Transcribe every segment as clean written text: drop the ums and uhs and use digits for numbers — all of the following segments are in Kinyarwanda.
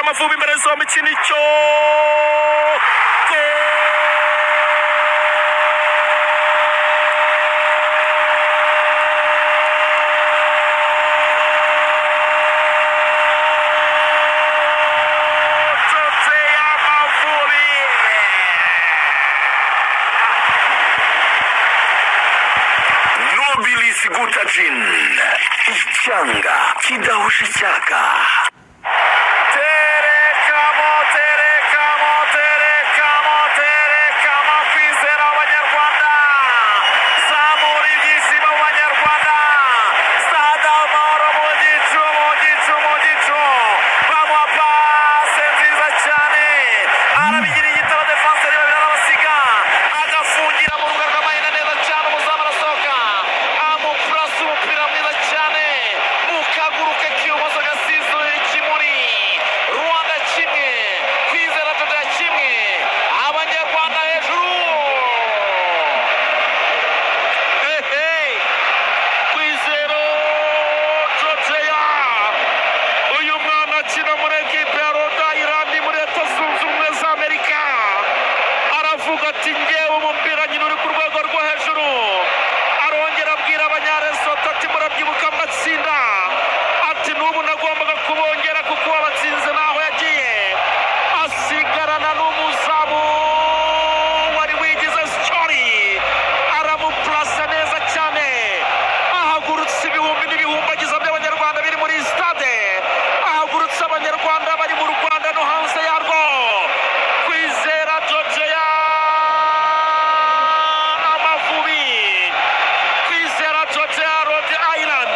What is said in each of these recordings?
Amavubi imbere zombi, iki nicyo. Goal! Amavubi. Nobilis Guta Gin, icyanga kidahusha icyaka. Terekamo, terekamo, terekamo, terekamo! Kwizera abanyarwanda, zamura ibyishimo mu banyarwanda. Stade Amahoro mu gicu, mu gicu, mu gicu. Bamuha pase nziza cyane, arabigira igitabo. Defanseri babiri arabasiga, agafungira mu rubuga rw'amahina neza cyane. Umuzamu arasohoka, amupurasa umupira mwiza cyane mu kaguru ke k'ibumoso, gasize ikimuri. Rwanda 1, Kwizera Jojo 1, abanyarwanda hejuru. Hehe! Kwizera Jojeya, uyu mwana akina muri ekipe ya Rhode Island muri Leta Zunze Ubumwe za Amerika. Aravuga ati: "Ngewe umupira nyine uri ku rwego rwo hejuru." Arongera abwira abanyaresoto ati: "Murabyibuka amatsinda?" Ati: "N'ubu nagombaga kubongera kuko wabatsinze." Naho yagiye asigarana n'umuzamu wari wigize sicyori, aramupurasa neza cyane, ahagurutse ibihumbi n'ibihumbagiza by'abanyarwanda biri muri stade, ahagurutse abanyarwanda bari mu Rwanda no hanze yarwo. Kwizera Jojeya, Amavubi. Kwizera Jojeya, Rhode Island.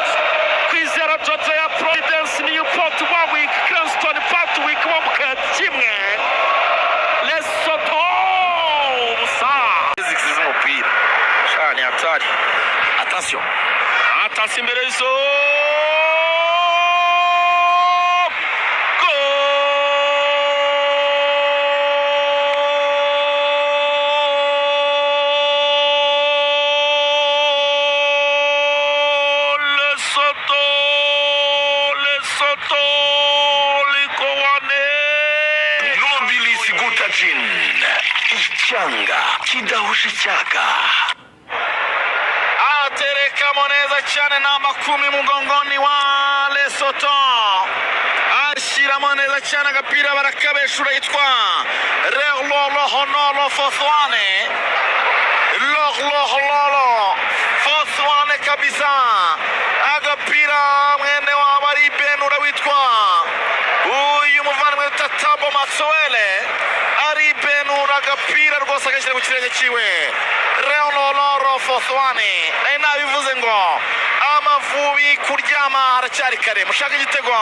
Kwizera Jojeya, Providence, Newport, Warwick, Cranston, Patwick, Womcat 1, Lesotho 0. Physics z'umupira shani hatari. Attention. Atasi imbere y'izo. Goal! Lesotho, Lesotho, Likowane. Nobilis Guta Gin, icyanga kidahusha icyaka. Aterekamo neza cyane, ni amakumi mugongoni wa Lesotho, ashyiramo neza cyane agapira, barakabeshura. Yitwa Lehlohonolo Fothwane, Lohlohlolo Fothwane kabisa. Agapira mwene wabo ari Benura, witwa uyu muvandimwe Tatabo Matsoele, ari Benura agapira rwose, agashyira ku kirenge cyiwe. Leonoloro Fothwane, nari nabivuze ngo Amavubi kuryama haracyari kare, mushaka igitego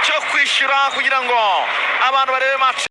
cyo kwishyura kugira ngo abantu barebe match.